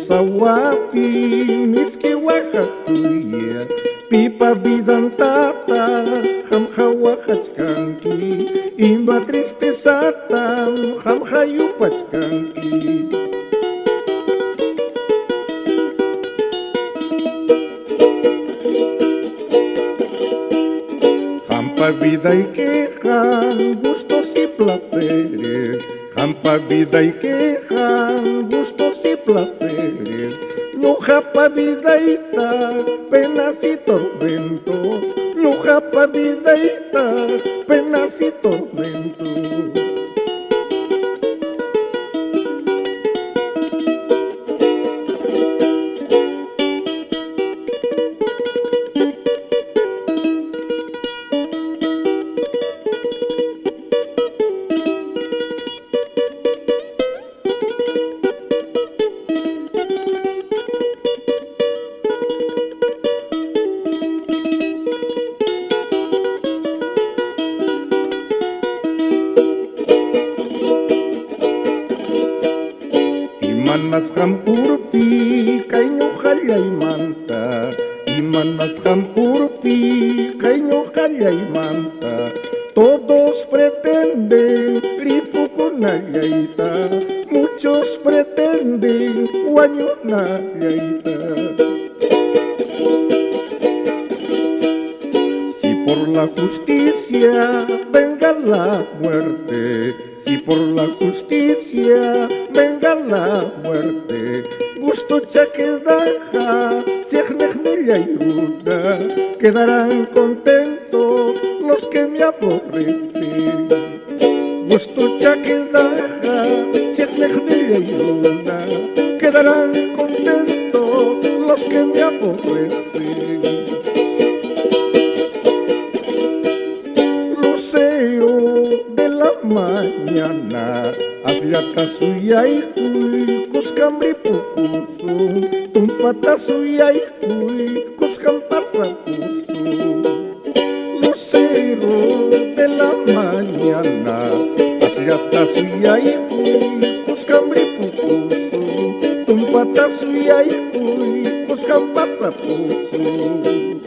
Sawapi miski waqaqtuya pipa vidantata qamqa waqachkanki ima tristezatam qamqa yupachkanki. Qampa vidaykiqa gustos y placeres, qampa vidaykiqa gustos y placeres, ñuqapa vidayta penas y tormentos, ñuqapa vidayta penas y tormentos. Imanasqam urpi kay ñuqallaymanta, imanasqam urpi kay ñuqallaymanta, todos pretenden ripukunallayta, muchos pretenden wañunallayta. Si por la justicia venga la muerte, si por la justicia venga la muerte, gusto chaquedaja, chiqniqnillayuna, quedarán contentos los que me aborrecen. Gusto chaquedaja, chiqniqnillayuna, quedarán contentos los que me aborrecen. Lucero de la mañana, asllata suyaykuy, kuskam ripukusun, tumpata suyaykuy, kuskam pasakusun. Lucero de la mañana, asllata suyaykuy, kuskam ripukusun, tumpata suyaykuy, kuskam pasakusun.